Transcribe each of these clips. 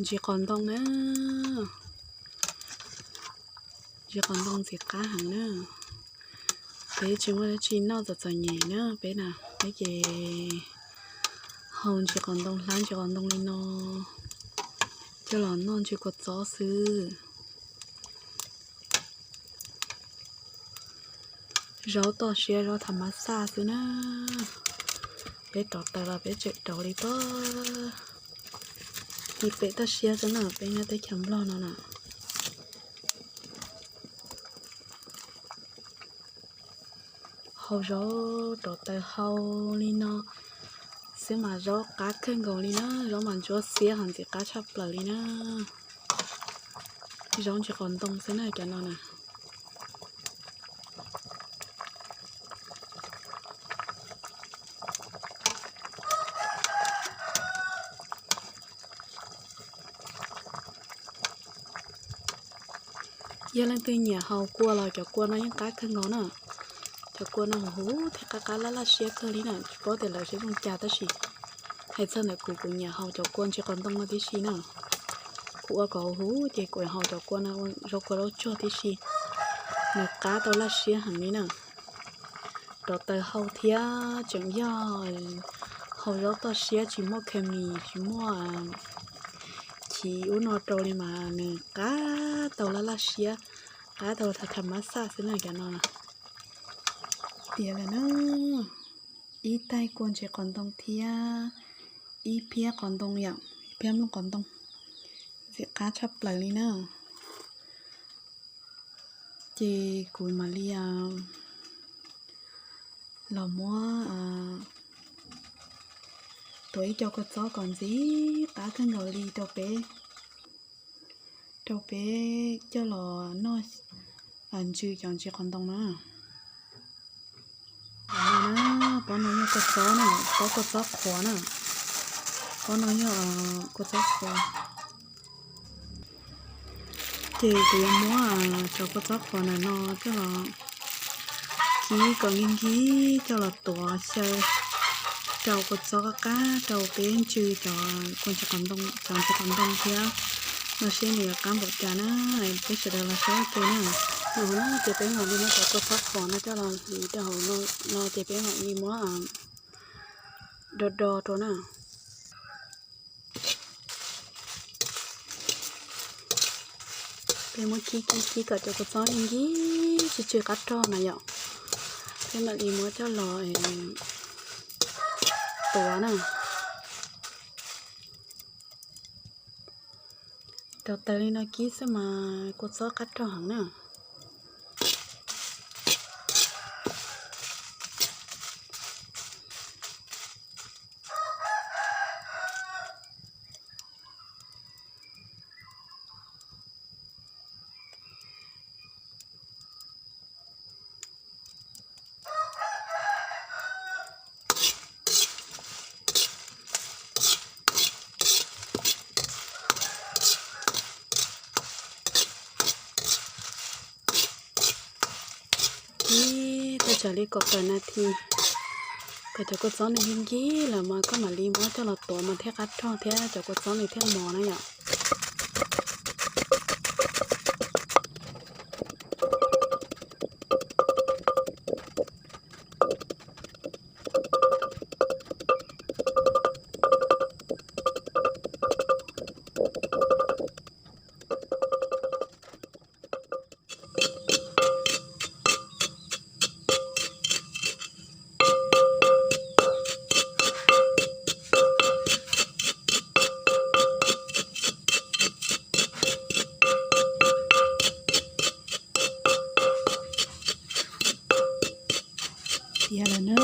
Ntsis qos ntoo na, ntsis qos ntoo ntxim qab heev na. Peb tsis muaj dab tsi noj txom txom nyem na peb na, peb ces hau ntsis qos ntoo, hlab ntsis qos ntoo li no coj los noj ntsw kua txob xwb. Zaub toj siab, zaub thav mab xaj xwb na. Peb rauv taws los peb tseem rauv li pab ti pem toj siab xwb na, peb nyob teb chaws Nplog no na. Hau zaub rauv taws hau li no xwb mas zaub qab kawg nkaus li na, zaub mas ntsuab xiab ho ntxim qab tshaj plaws li na. Zaub ntsis qos ntoo xwb na cov no na. Yog leej twg nyiam haus kua los cov kua no yeej qab kawg nkaus na. Cov kua no huv huv thiab qab qab laj laj siab kawg li na, tsis paub tias lawv siab zoo cas tab sis hais txog ntawm kuv, kuv nyiam haus cov kua ntsis qos ntoo no tib si na. Kuv ua kom huv huv ces kuv haus cov kua no ua zaub kua zaub tsuag tib si, nws qab tau laj siab heev li na. Rauv taws hau thiab tseem yog hau zaub toj siab tsis muaj khes mis tsis muaj chiv ub no rau li mas nws qab tau laj laj siab, qab tau thav mab xaj xwb na cov no. Tiav lawm na, ib taig kua ntsis qos ntoo thiab ib phiab qos ntoo yom, ib phiab nplooj qos ntoo, ntxim qab tshaj plaws li na. Ces kuv mam li los muab tuav ib co kua txob kom ntxim qab kawg nkaus li rau peb, rau peb coj los noj ntsw cov ntsis qos ntoo na. Pob no yog kua txob na, pob kua txob qhuav na. Pob no yog kua txob qhuav. Ces kuv yuav muab cov kua txob qhuav ntawm no coj los kib kom nkig nkig coj los tuav xyaw rau kua txob qab qab rau peb ntsw cov kua ntsis qos ntoo, cov ntsis qos ntoo thiab. Los seb nws yuav qab npaum cas na, peb sawv daws los saib ua ke na. Ces peb mam li muab cov kua txob qhuav no coj los hliv rau hauv no ces peb mam li muab do do rau na. Peb muab kib kib kib kom cov kua txob nkig nkig tsis tsw qab rog na yom. Peb mam li muab coj los tuav na. Rauv taws li no kib xwb mas kua txob qab rog heev na. Kib thaj tsam li kaum tawm nas this, kom cov kua txob nws nkig nkig lawm mas koj mam li muab coj los tuav mas thiaj qab rog thiab cov kua txob nws thiaj mos na yom. Tiav lawm na,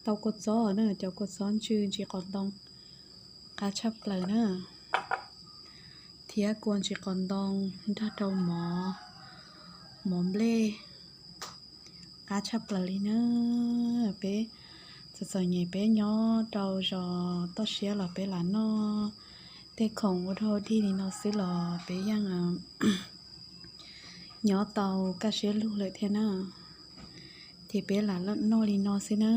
tau kua txob na, cov kua txob ntsw ntsis qos ntoo qab tshaj plaws na, thiab kua ntsis qos ntoo nrog rau mov, mov nplej qab tshaj plaws li na. Peb txom txom nyem peb nyob rau zos toj siab los peb lam noj tej khoom ua dog dig li no xwb los peb yeej nyob tau kaj siab lug lawm thiab na. Ces peb lam noj li no xwb na.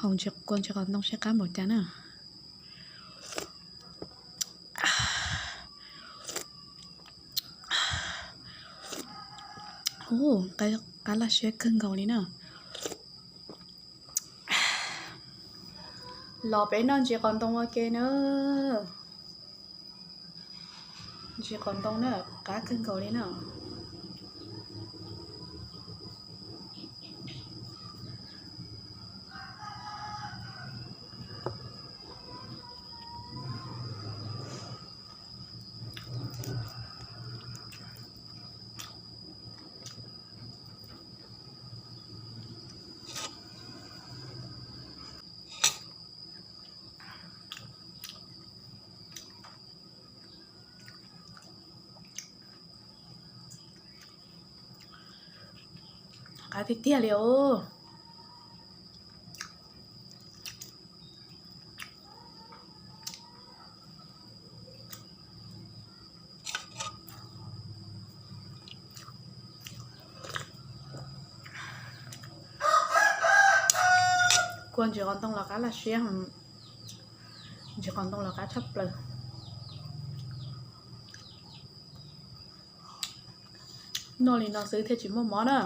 Kua ntsis qos ntoo saib qab npaum cas na. Ub, qab laj siab kawg nkaus li na. Los peb noj ntsis qos ntoo ua ke na. Ntsis qos ntoo na, qab kawg nkaus li na. Qab tiag tiag li os. Kua ntsis qos ntoo los qab laj siab, ntsis qos ntoo los qab tshaj plaws. Noj li no xwb thiaj tsis muaj mob na.